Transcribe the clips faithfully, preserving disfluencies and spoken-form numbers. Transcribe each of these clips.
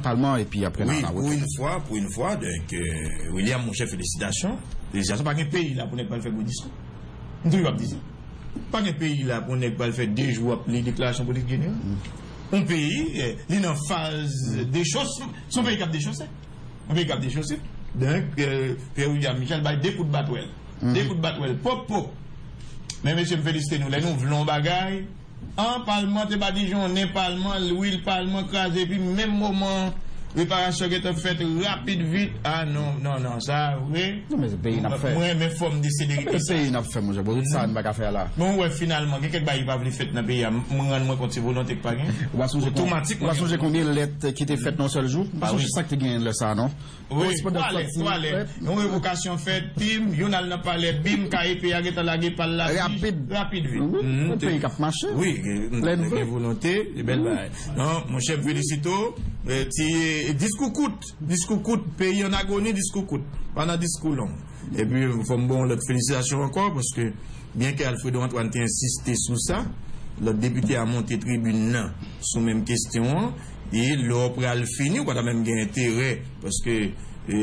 Palman epi apre nan la pou yon fwa, pou yon fwa, donk, euh, William, monchè, felisitasyon. Felisitasyon, pa gen peyi la pou nèg pral fè gwo diskou. M toujou ap di sa. Pa gen peyi la pou nèg pral fè de jou ap li deklarasyon politik jeneral. Yon peyi, eh, li nan faz dechose, se yon peyi k ap dechose. Yon peyi k ap dechose. Donk, eh, Pierre William Michel bay de kout batwèl. De kout batwèl. Pop, pop. Men mesye, m felisite nou. Lè nou vle yon bagay, an palman te badijonnen palman, lwil palman kraze, epi menm moman reparasyon gentan fèt rapid vit. Ah non, non, non, sa vre. Non, men se peyi n ap fè. Mwen renmen fòm de selerite sa. Peyi n ap fè, monchè. Bon, tout sa n pa ka fè la. Bon, wè, finalman, gen kèk bagay ki pa vle fèt nan peyi a. M rann mwen kont se volonte k pa gen. Ou pa sonje kon-, ou pa sonje konbyen lèt ki te fèt nan yon sèl jou? M pa sonje sa k te genyen lè sa a, non. Wi, twa lèt, twa lèt. Yon revokasyon fèt, pim, youn al nan palè, bim, K E P a gentan lage pa l la. Rapid. Rapid vit. Wi, yon peyi k ap mache. Wi, gen volonte, se bèl bagay. Non, monchè, m felisite w. Eh, ti, eh, diskou kout, diskou kout, peyi an agoni, diskou kout. Pa nan diskou long. Epi, fò m ba w lòt felisitasyon ankò, paske, byenke Alfredo Antoine te ensiste sou sa, lòt depite a monte tribin nan sou menm kesyon an, e lè w pral fini, ou pa ta menm gen enterè, paske, e,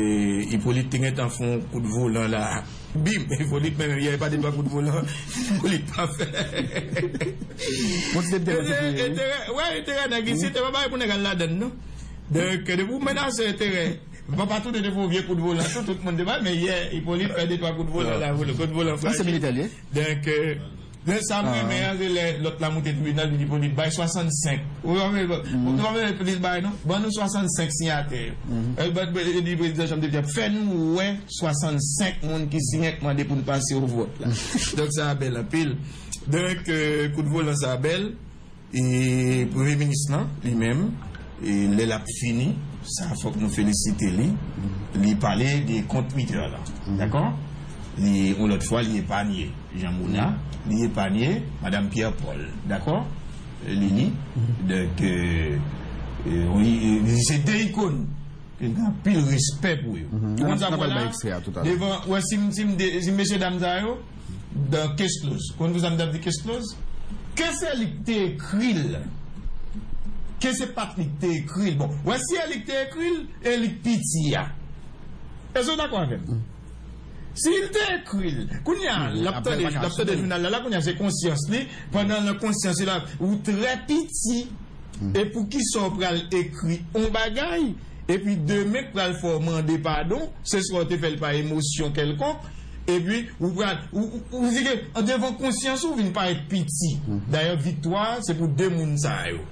Ipolit te gentan fè yon kout volan la. Bim! Ipolit menm, yè, pa de twa kout volan. Ipolit pa fè. Enterè, enterè, wè, enterè nèg isi, te pa bay pou nèg al ladann, non. Donk, depi w menase enterè, papa Toude te fè yon vye kout volan, tout, tout moun te bay, men yè, Ipolit fè de twa kout volan la, kout volan fraji. Donk, euh, men sa m renmen an, se lè lòt la moute tribinal, li di Ipolit bay swasannsenk. Ou pa vle, ou pa vle Ipolit bay, non? Ban nou swasannsenk siyatè yo. Euh, ban, ban, li di prezidan chanm depite, fè nou wè swasannsenk moun ki siyen k mande pou n pase o vòt la. Donk, sa a bèl anpil. Donk, euh, kout volan sa a bèl. E premye minis lan, li menm, e lè l ap fini, sa fòk nou felisite li, li pale de kont Twitter la. Dakò? Li, yon lòt fwa, li epanye Jean Mona, li epanye Madam Pierre Paul. Dakò? Lili. Donk, euh, euh, wi, euh, se de ikòn. Gen anpil respè pou yo. Ou konn sa m wè la? Devan, wè si m, si m de, si mesye dam sa yo, dan Case Closed. Konn pou sa m t ap di Case Closed? Ke se li k te ekri l. Ke se pa t li k te ekri l. Bon, wè si e li k te ekri l, e li k piti a. Èske w dakò avè m? Si l te ekri l, kounye a, l ap tande, l ap tande jounal la, la kounye a se konsyans li, pandan nan konsyans li la, ou trè piti. E poukisa w pral ekri yon bagay, epi demen k pral fè w mande padon, se swa w te fè l pa emosyon kèlkonk, epi ou pral, ou, ou, ou di ke an devan konsyans ou vin parèt piti. Dayè, viktwa a, se pou de moun sa yo.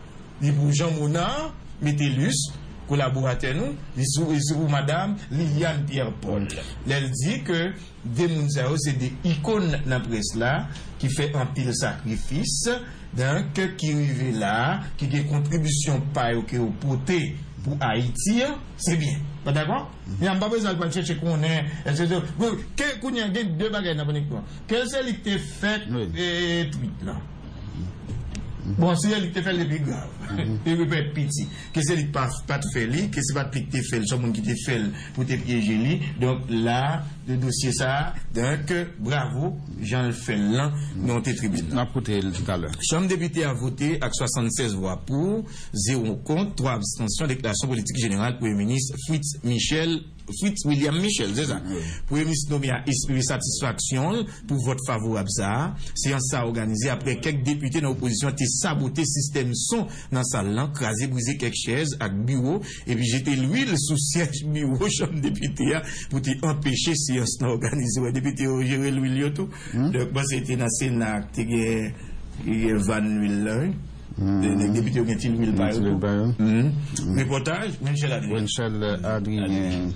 Li pou Jean Monard, Métellus, kolaboratè nou, li sou, li sou pou madam Liliane Pierre Paul. Lè l di ke de moun sa yo se de ikòn nan près la ki fè anpil sakrifis, donk, ki rive la, ki gen kontribisyon pa yo ke yo pote pou Ayiti an, se byen. Ou dakò? Jan m pa bezwen al pral chèche konnen, etsetera. Bon, ke, kounye a, gen de bagay nan pannik nou an. Ke se li ki te fè, e, twit lan. Bon, si se li ki te fè l, li pi grav. Li pi piti. Ke se li ki pa, pa t fè li, ke se pa t li ki te fè l, se yon moun ki te fè l pou te pyeje li. Donk, la, de dosye sa a, donk, bravo, jan l fè l lan, nan te tribin nan. N ap koute l talè. Chanm depite a vote ak swasannsèz vwa pou, zewo kont, twa abstansyon, deklarasyon politik jeneral Premye Minis Fritz Michel, Fritz William Michel, se sa. Premye Minis nome a eksprime satisfaksyon l pou vòt favorab sa a. Seyans sa a òganize apre kèk depite nan opozisyon te sabote sistèm son nan sal lan, kraze brize kèk chèz ak biwo, epi jete lwil sou syèj biwo chanm depite a pou te anpeche seyans lan òganize. Wè, depite yo jere lwil yo tou. Donk, panse te nan Sena, te gen, te gen vàn lwil la, wi. Nèg depite yo gen ti lwil pa yo tou. Repòtaj, Wenchel Adrien. Wenchel Adrien.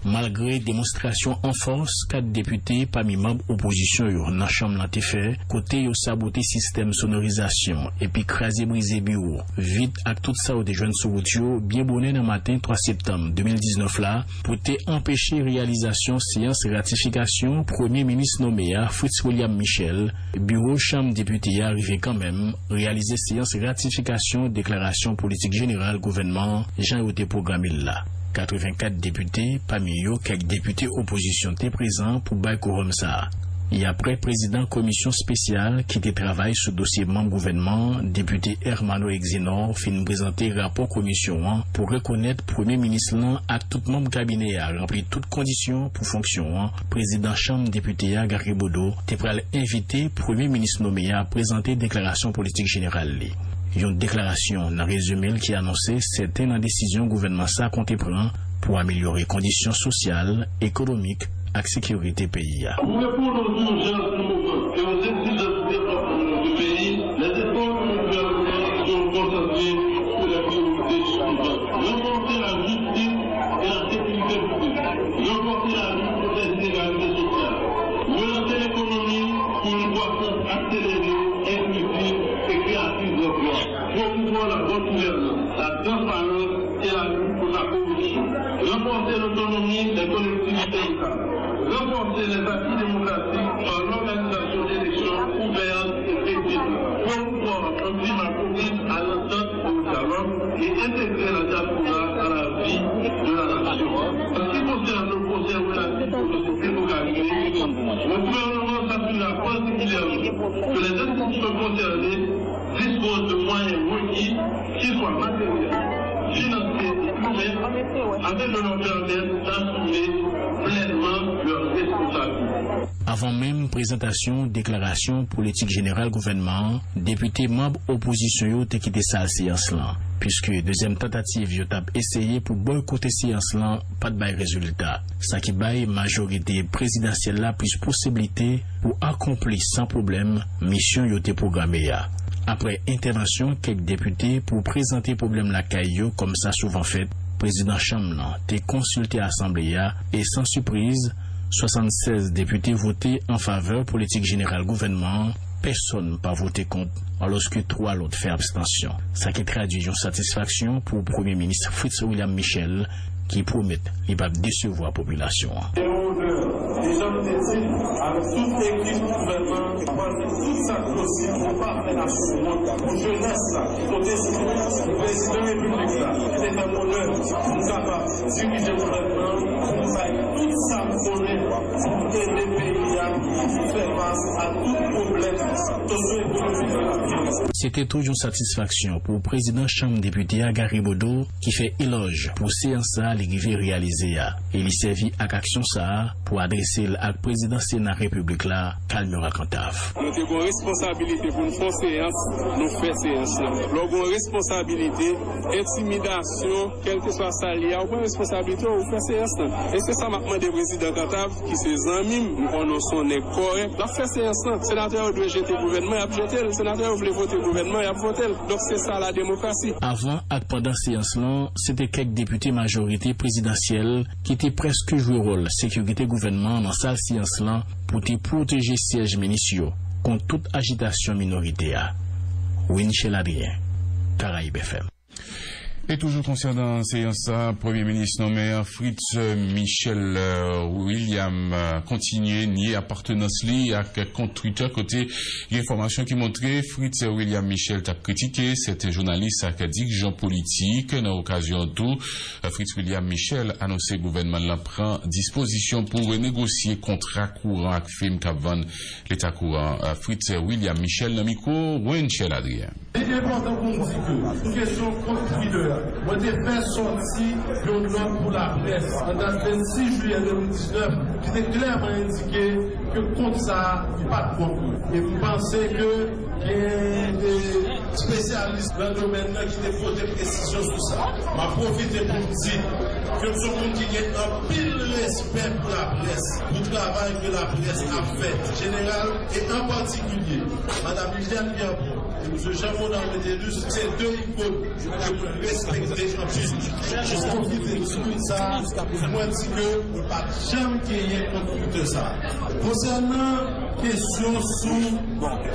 Malgre demonstrasyon an fòs kat depite pami manm opozisyon yo nan chanm lan te fè, kote yo sabote sistèm sonorizasyon epi kraze brize biwo, vit ak tout sa yo te jwenn sou wout yo byen bonè nan maten twa septanm de mil diznèf la, pou te anpeche reyalizasyon seyans ratifikasyon Premye Minis nome a, Fritz William Michel, biwo chanm depite a rive kanmenm reyalize seyans ratifikasyon deklarasyon politik jeneral gouvènman an jan yo te pwograme l la. Katrevenkat depite, pami yo kèk depite opozisyon, te prezan pou bay kowòm sa a. Y aprè prezidan komisyon espesyal ki te travay sou dosye manm gouvènman an, depite Hermano Exenor, fin prezante rapò komisyon an pou rekonèt premye minis lan ak tout manm kabinè a ranpli tout kondisyon pou fonksyon an, prezidan chanm depite a, Gary Bodeau, te pral envite premye minis nome a prezante deklarasyon politik jeneral li. Yon deklarasyon nan rezime l ki anonse sèten nan desizyon gouvènman sa a konte pran pou amelyore kondisyon sosyal, ekonomik ak sekirite peyi a. Pou reponn aux urgences du moment et aux exigences du développement de notre pays, les efforts de notre gouvernement seront concentrés sur les priorités suivantes. Renforcer la justice et la sécurité publique. Renforcer la lutte contre les inégalités sociales. Relancer l'économie pour une croissance accélérée, inclusive et créatrice d'emplois. Promouvoir la bonne gouvernance, la transparence et la lutte contre la corruption. Renforcer l'autonomie des collectivités locales. Renforcer les acquis démocratiques par l'organisation d'élections ouvertes et crédibles. Promouvoir un climat propice à l'entente et au dialogue et intégrer la diaspora dans la vie de la nation. En ce qui concerne le procès relatif au dossier Petro-Caribe, le gouvernement s'assurera particulièrement que les institutions concernées disposent de moyens requis, qu'ils soient matériels, financiers et humains, afin de leur permettre d'assumer pleinement leurs responsabilités. Avan menm prezantasyon deklarasyon politik jeneral gouvènman an, depite manm opozisyon yo te kite sal seyans lan, piske dezyèm tantativ yo t ap eseye pou bòykote seyans lan pa t bay rezilta, sa ki bay majorite prezidansyèl la plis posiblite pou akonpli san pwoblèm misyon yo te pwograme a. Aprè entèvansyon kèk depite pou prezante pwoblèm lakay yo kòm sa souvan fèt, prezidan chanm lan te konsilte asanble a e, san sipriz, swasannsèz depite vote an favè politik jeneral gouvènman an, pèsonn pa vote kont, alòske twa lòt fè abstansyon. Sa ki tradui yon satisfaksyon pou Premye Minis Fritz William Michel, ki pwomèt li p ap desevwa popilasyon an. Se yon onè. E jan m te di, avèk tout ekip gouvènman, m pral fè tout sa k posib pou pa fè nasyon wont, pou jenès la ki konte sou prezidan repiblik la, ki te fè m onè pou m kapab dirije gouvènman an, pou m bay tout sa m konnen pou m ede peyi a, pou fè fas a tout pwoblèm sosyo-ekonomik la. Se te tou yon satisfaksyon pou prezidan chanm depite a, Gary Bodeau, ki fè elòj pou seyans sa a li rive reyalize a, e li sèvi ak aksyon sa a pou adrese l ak prezidan Sena Repiblik la, Calmur Alcantave. Nou te gen responsabilite pou n fè yon seyans, nou fè seyans lan. Lè w gen responsabilite, entimidasyon, kèlkeswa sa l ye a, ou pran responsabilite w, ou fè seyans lan. E se sa m ap mande prezidan Cantave, ki se zanmi m, m konnen w se yon nèg kòrèk, l ap fè seyans lan. Senatè yo dwe jete gouvènman, y ap jete l. Senatè yo vle vote gouvènman, y ap vote l. Donk, se sa la demokrasi. Avan ak pandan seyans lan, se te kèk depite majorite prezidansyèl ki te prèske jwe wòl sekirite gouvènman an nan sal seyans lan pou te pwoteje syèj minis yo kont tout ajitasyon minorite a. Winchel Adrien, Caraïbes F M. E toujou konsènan seyans sa, Premye Minis nonmen an, Fritz Michel, euh, William, euh, kontinye nye apatenans li ak kont Twitter kote gen enfòmasyon ki montre Fritz William Michel t ap kritike sèten jounalis ak dirijan politik. Nan okazyon an tou, Fritz William Michel anonse gouvènman l lan pran dispozisyon pou renegosye kontra kouran ak fim k ap vann leta kouran. Fritz William Michel nan mikwo Wenchel Adrien. Li enpòtan pou m di ke, sou kesyon kont Twitter a, mwen te fè sòti yon nòt pou laprès an dat vennsis jiyè de mil diznèf ki te klèman endike ke kont sa a, li pa t kont mwen. E m panse ke gen de espesyalis nan domèn nan ki te pote presizyon sou sa. M ap pwofite pou m di ke m se yon moun ki gen anpil respè pou laprès, pou travay ke laprès ap fè, jeneral e an patikilye. Madam Liliane Pierrepont e Mesye Jean Monard Métellus, se de ikòn ke mwen respekte anpil. Jis pwofite di moun sa, pou mwen di ke mwen pa t janm genyen kont Twitter sa. Konsènan kesyon sou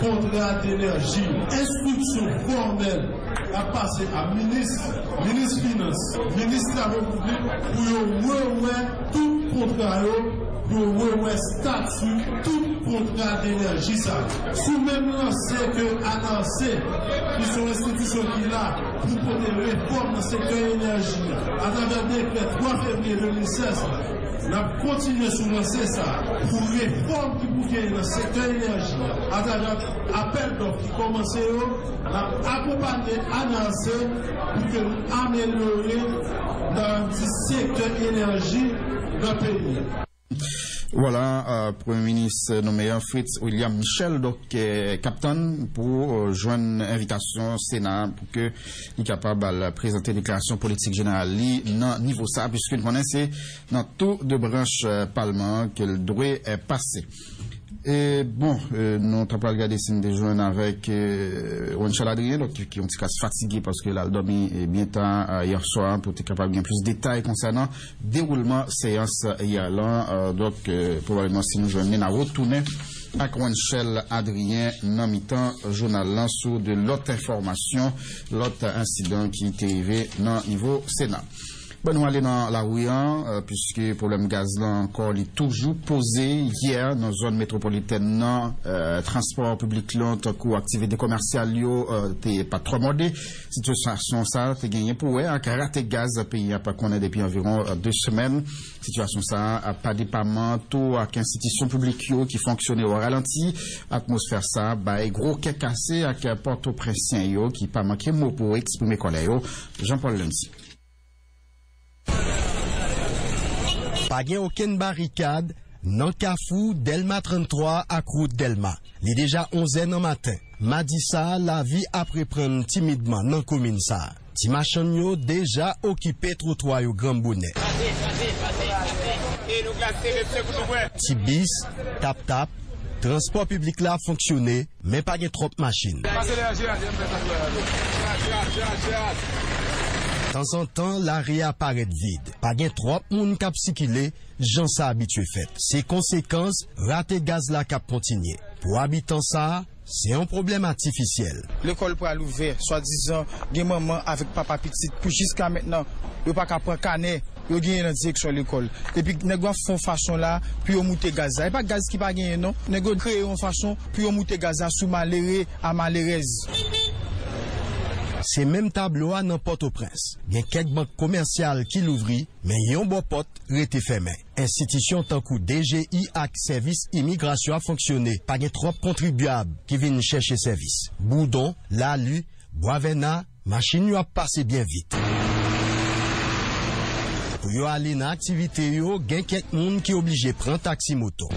kontra denèji, enstriksyon fòmèl ap pase a minis, minis finans, minis travo piblik pou yo rewè tout kontra yo, pou yo rewè estati tout Kontra d enèji sa a. Sou menm lanse ke ANARC, ki se yon enstitisyon ki la pou pote refòm nan sektè enèji a, atravè dekrè twa fevriye de mil sèz la, n ap kontinye sou lanse sa a pou refòm ki pou genyen nan sektè enèji a, atravè apèl dòf ki kòmanse yo, n ap akonpanye ANARC pou ke nou amelyore nan di sektè enèji nan peyi a. Vwala, euh, Premye Minis nonmen an, Fritz William Michel, donk, euh, k ap tann pou, euh, jwenn envitasyon Sena a pou ke li kapab al prezante deklarasyon politik jeneral li nan nivo sa a, piske n konnen se nan tou de branch, euh, palman an ke l dwe, euh, pase. E bon, euh, nou ta pral gade si n te jwenn avèk, euh, Wenchel Adrien, donk, ki, ki yon ti kras fatige paske l al dòmi, euh, byen ta, euh, yè swa, pou te kapab gen plis detay konsènan dewoulman seyans yè lan. Euh, donk, euh, pwobableman, si nou jwenn li, n a retounen ak Wenchel Adrien nan mitan jounal lan sou de lòt enfòmasyon, lòt ensidan ki te rive nan nivo Sena. Bon, nou ale nan lari a, euh, piske pwoblèm gaz lan ankò, li toujou poze. Yè, nan zòn metwopolitèn nan, euh, transpò piblik lan, tankou aktivite komèsyal yo, euh, te pa twò mòde. Sitiyasyon sa a te genyen pou wè ak rate gaz peyi a pa konnen depi anviwon, euh, de semèn. Sitiyasyon sa a pa depaman tou ak enstitisyon piblik yo ki fonksyone o ralanti. Atmosfè sa a bay gwo kè kase ak Pòtoprensyen yo ki pa manke mo pou eksprime kòlè yo. Jean Paul Lundi. Pa gen okenn barikad nan kafou Dèlma trannntwa ak wout Dèlma. Li deja onz è nan maten. Madi sa a, lavi ap reprann timidman nan komin sa a. Ti machann yo deja okipe twotwa yo granm bonè. Ti bis, tap-tap, transpò piblik la ap fonksyone, men pa gen twòp machin. Tanzantan, lari a parèt vid. Pa gen twòp moun k ap sikile, jan sa abitye fèt. Se konsekans rate gaz la k ap kontinye. Pou abitan sa a, se yon pwoblèm atifisyèl. Lekòl pral ouvè, swadizan gen manman avèk papa pitit pou jiska mentnan yo pa ka pran kanè yo genyen nan direksyon lekòl. Epi nèg yo ap fè yon fason la pou yo moute gaz la. E pa gaz ki pa genyen non. Nèg yo kreye yon fason pou yo moute gaz la sou malere a malerèz. Se menm tablo a nan Pòtoprens. Gen kèk bank komèsyal ki louvri, men yon bò pòt rete fèmen. Enstitisyon tankou D G I ak sèvis imigrasyon ap fonksyone, pa gen twòp kontribyab ki vin chèche sèvis. Boudon, Lali, Bwavèna, machin yo ap pase byen vit. Pou yo ale nan aktivite yo, gen kèk moun ki oblije pran taksi moto.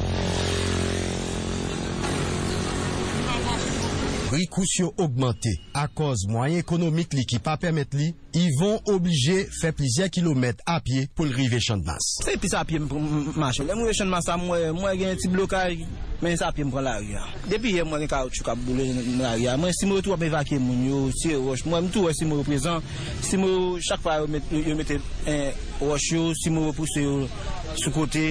Pri kous yo ogmante akòz mwayen ekonomik li ki pa pèmèt li, Yvon oblije fè plizyè kilomèt a pye pou l rive Channmas. Se plis a pye m, m, m mache. Lè m rive Channmas la, m wè, m wè gen ti blokaj, men se a pye m pran lari a. Depi yè, m wè gen kawoutchou k ap boule nan, nan lari a. Mwen, si m retwouve ap evakye moun yo, tire wòch, mwen, m tou wè si m reprezan. Si m, chak fwa yo met, yo, yo mete, eh, wòch yo, si m repouse yo sou kote,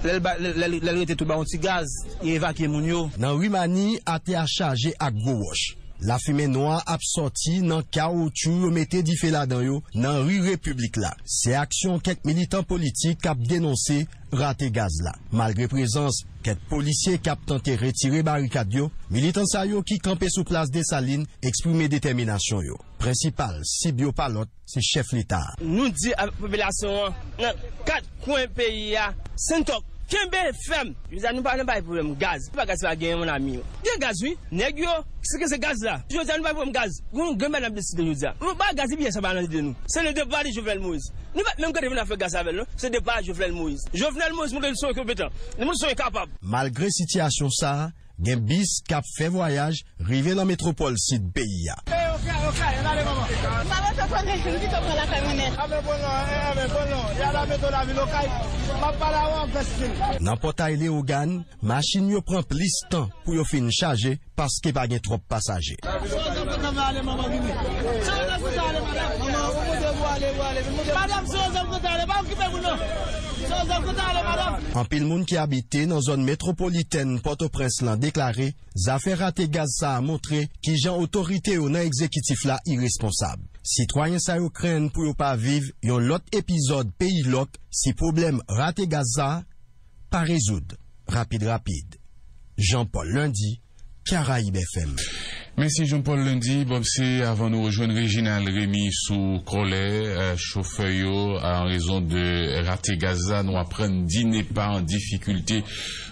lè l ba, lè, lè, lè l rete tou ba yon ti gaz, yo evakye moun yo. Nan ri Mani, atè a chaje ak gwo wòch. Lafimen nwa ap sòti nan kawoutchou yo mete dife ladan yo nan ri Repiblik la. Se aksyon kèk militan politik k ap denonse rate gaz la. Malgre prezans kèk polisye k ap tante retire barikad yo, militan sa yo ki kanpe sou plas Desalin eksprime detèminasyon yo. Prensipal sib yo pa lòt, se chèf Leta a. Nou di avèk popilasyon an, nan kat kwen peyi a, Sentòk, kenbe fèm! Jodi a, nou pa nan bay pwoblèm gaz. Pa gaz pa genyen, mon ami. Gen gaz, wi. Nèg yo, se ke se gaz la. Jodi a, nou pa pwoblèm gaz. Gon, gen bagay n ap deside jodi a. Nou pa gaz, epi sa pa nan tèt nou. Se le départ de Jovenel Moïse. Nou pa menm gade vin afè gaz avè l, non. Se départ Jovenel Moïse. Jovenel Moïse montre l se yon konpetan. Li montre l se yon kapab. Malgre sitiyasyon sa a, gen bis k ap fè vwayaj rive nan metwopòl sid peyi a. Nan Pòtay Leyogàn, machin yo pran plis tan pou yo fin chaje paske pa gen twòp pasaje. Anpil moun ki abite nan zòn metwopolitèn Pòtoprens lan deklare zafè rate gaz sa a montre kijan otorite yo nan egzekitif la iresponsab. Sitwayen sa yo krenn pou yo pa viv yon lòt epizòd peyi lòk si pwoblèm rate gaz sa a pa rezoud rapid rapid. Jean Paul Lundy, Caraïbes F M. Mèsi Jean Paul Lundy. Bon, se avan nou rejwenn Reginald Remy sou kòlè chofè yo an rezon de rate gaz la. Nou aprann DINEPA an difikilte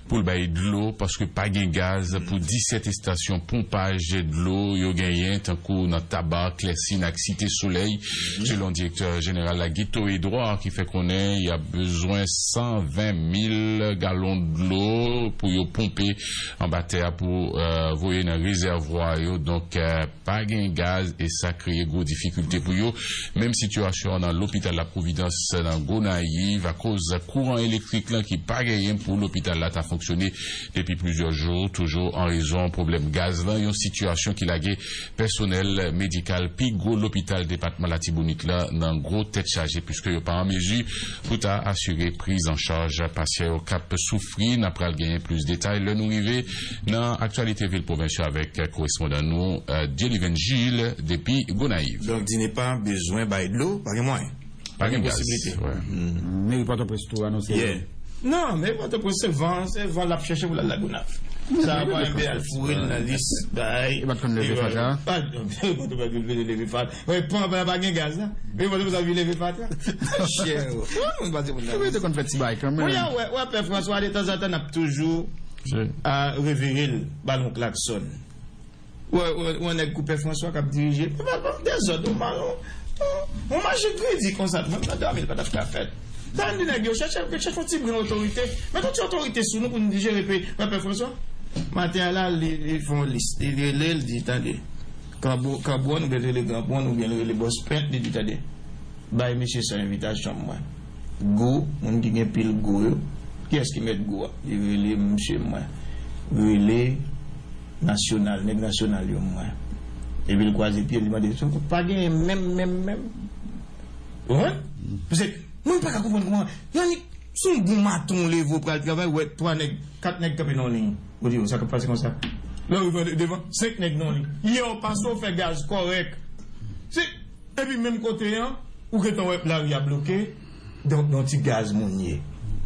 pou l bay dlo paske pa gen gaz pou disèt estasyon ponpaj dlo yo genyen, tankou nan Taba, Klèsin ak Site Solèy. Selon direktè jeneral la, Guito Edouard, ki fè konnen y ap bezwen san ven mil galon dlo pou yo ponpe anba tè a pou voye nan rezèvwa yo. Donk, pa gen gaz e sa kreye gwo difikilte pou yo. Menm sitiyasyon an nan lopital Laprovidans nan Gonayiv akoz kouran elektrik lan ki pa genyen pou lopital la ta fonksyone depi plizyè jou, toujou an rezon pwoblèm gaz lan, yon sitiyasyon ki lage pèsonèl medikal pi gwo lopital depatman Latibonit la nan gwo tèt chaje, piske yo pa an mezi pou ta asire priz an chaj pasyan yo k ap soufri. N ap pral genyen plis detay lè nou rive nan aktyalite vil pwovens yo avèk korespondan nou Dielivens Gilles depi Gonayiv. Donk, DINEPA bezwen bay dlo, pa gen mwayen. Pa gen gaz. Meri Pòtoprens tou anonse. Non, meri Pòtoprens se van, se van l ap chèche pou l al Lagonav. Sa va enpe al foure l nan lis bay. E pa t konn leve fatra? Pòtoprens pa vin leve fatra. Mwen pa pa gen gaz la. Meri Pòtoprens pa vin leve fatra. Chè. Mwen pa di moun nan. Mwen te konn fè ti bay kanmenm. Mwen wè wè pè Franswa detanzantan n ap toujou revire l ba l yon klaksòn. Ou wè nèg kou pè Franswa k ap dirije. Papa m dezòd ou mal. Ou mache kredi konsa. Mwen nan dòmi l pa t ap ka fèt. Sa vin di nèg yo chèche chèche yon ti bren otorite. Met yon ti otorite sou nou pou nou jere peyi. Wè pè Franswa. Maten an la li li fè yon lis. Li rele l di tande. Kanbwòn oubyen l rele Granbwòn oubyen l rele Bòs Pent li di tande. Bay mesye sa envitasyon mwen. Gou, moun ki gen pil gou yo. Kiyès ki mèt gou a? Li rele mesye mwen. Rele nasyonal, nèg nasyonal yo mwen. Epi l kwaze pye l li mande, pa genyen menm, menm, menm. Ou konprann? Paske mwen pa ka konprann kòman yon nèg sou yon gwo maton leve w pral travay, ou wè twa nèg, kat nèg kanpe nan yon liy. Ou di, sa k ap pase konsa? Lè w rive devan, senk nèg nan yon liy. Yè w pase w fè gaz kòrèk. Se Epi menm kote an, ou gentan wè lari a bloke, donk nan ti gaz moun ye.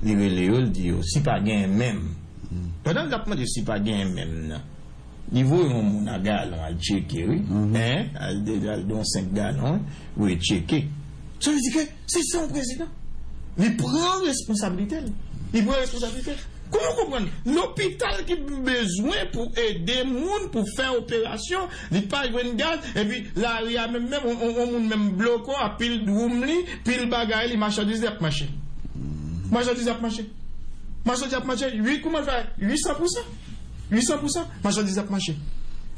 Li rele yo, li di yo, si pa genyen menm. Pandan l ap mande si pa genyen menm nan, li voye yon moun a galon al tcheke, wi. Hein? Al de- al de yon senk galon, wi, voye tcheke. Sa vle di ke se sa yon prezidan. Li pran responsablite l. Li pran responsablite l. Kòman w konprann? Lopital ki bezwen pou ede moun pou fè operasyon, li pa jwenn gaz, epi lari a menm menm, on, on, on moun menm bloke w, ap pil dwoum li, pil bagay li, machandiz li ap mache. Machandiz ap mache. Machandiz ap mache, ui, kòman l fè? Ui san pou san. Ui san pou san. Machandiz ap mache.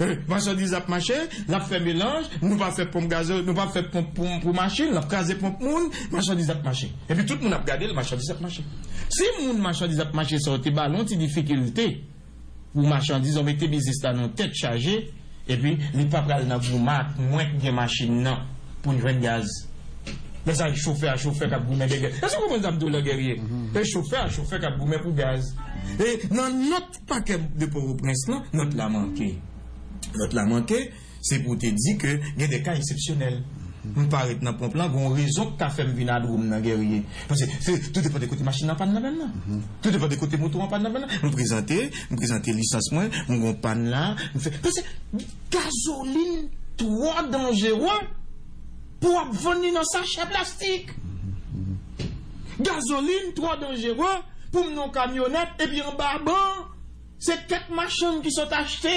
Eh, machandiz ap mache, l ap fè melanj, nou pa fè ponp gazolin, nou pa fè ponp pou, pou machin, l ap kraze ponp moun, machandiz ap mache. Epi tout moun ap gade l, machandiz ap mache. Si moun machandiz ap mache sa yo te ba l yon ti difikilte pou machandiz, yo mete biznis la nan tèt chaje, epi li pa pral nan goumen ak mwen k gen machin nan pou n jwenn gaz. Lè sa chofè a chofè k ap goumen de gaz. Èske w konprann sa m di w la Guerrier? E chofè a chofè k ap goumen pou gaz. E nan nòt pakè de Pòtoprens lan, nòt la manke. Nòt la manke, se pou te di ke gen de ka eksepsyonèl. M pa ret nan ponp lan, gon rezon k ka fè m vin a dwom nan Guerrier. Paske se tou depann de kote machin nan pann nan menm nan. Tou depann de kote moto an pann nan menm nan. M prezante, m prezante lisans mwen, m gon pann la, m fè. Paske gazolin twò danjere pou w ap vann li nan sachè plastik. Gazolin twò danjere pou m nan yon kamyonèt epi anba ban se kèk machann ki sot achte.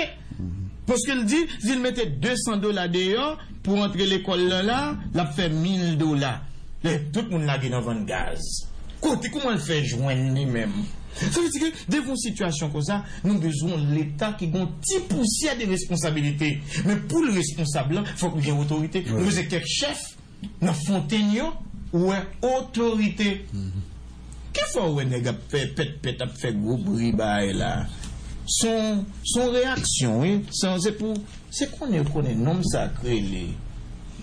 Paske l di, si l mete de san dola deyò pou antre lekòl lan la, l ap fè mil dola. Lè tout moun lage nan vann gaz. Kote kòman l fè jwenn li menm? Sa vle di ke devan yon sitiyasyon konsa, nou bezwen yon Leta ki gen yon ti pousyè de responsabilite. Men pou l responsab lan, fòk gen otorite. Nou bezwen kèk chèf nan fontenn yo, ou wè otorite. Ki fè w wè nèg ap fè pèt pèt, ap fè gwo bri bagay la? Se yon, se yon reyaksyon, wi. Se, se pou, se konnen, konnen nonm sa k rele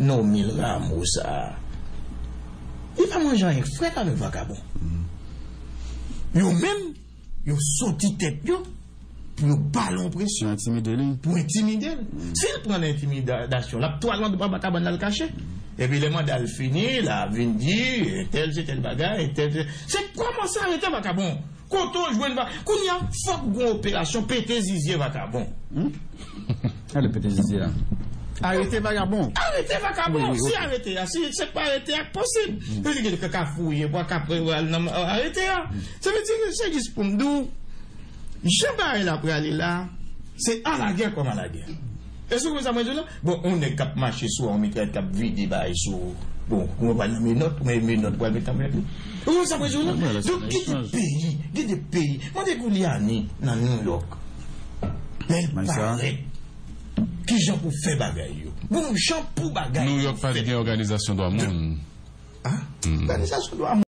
Normil Rameau sa. Li pa manje anyen frèt avèk vakabon. Yo menm, yo soti tèt yo pou yo ba l yon presyon. Pou entimide li. Pou entimide l. Si l pran nan entimidasyon, l ap twal anba kabann la, l kache. Epi lè manda l fini, l a vin di entèl se tèl bagay, entèl se. Se kòman sa arete vakabon? Kote w jwenn va? Kounye a, fòk gon operasyon pete zizye vakabon. Ale pete zizye a. Arete vagabon. Arete vakabon. Si arete a, si se pa arete a k posib. Yo di gen ka fouye pou ka al nan arete a. Sa vle di se jis pou m di w, jan bagay la prale la, se alagè kòm alagè. Èske w konprann sa mwen di w la? Bon, yon nèg k ap mache sou yon mitrayèt k ap vide bagay sou ou. Bon, ou pral nan menòt, men menòt pral met anvèk ou. Ou konprann sa mwen di w la? Donk gen de peyi, gen de peyi. Mande Giuliani nan New York. Lè l parèt, kijan pou fè bagay yo? Bon, jan pou bagay yo fèt. New York pa t gen òganizasyon dwa moun. Òganizasyon dwa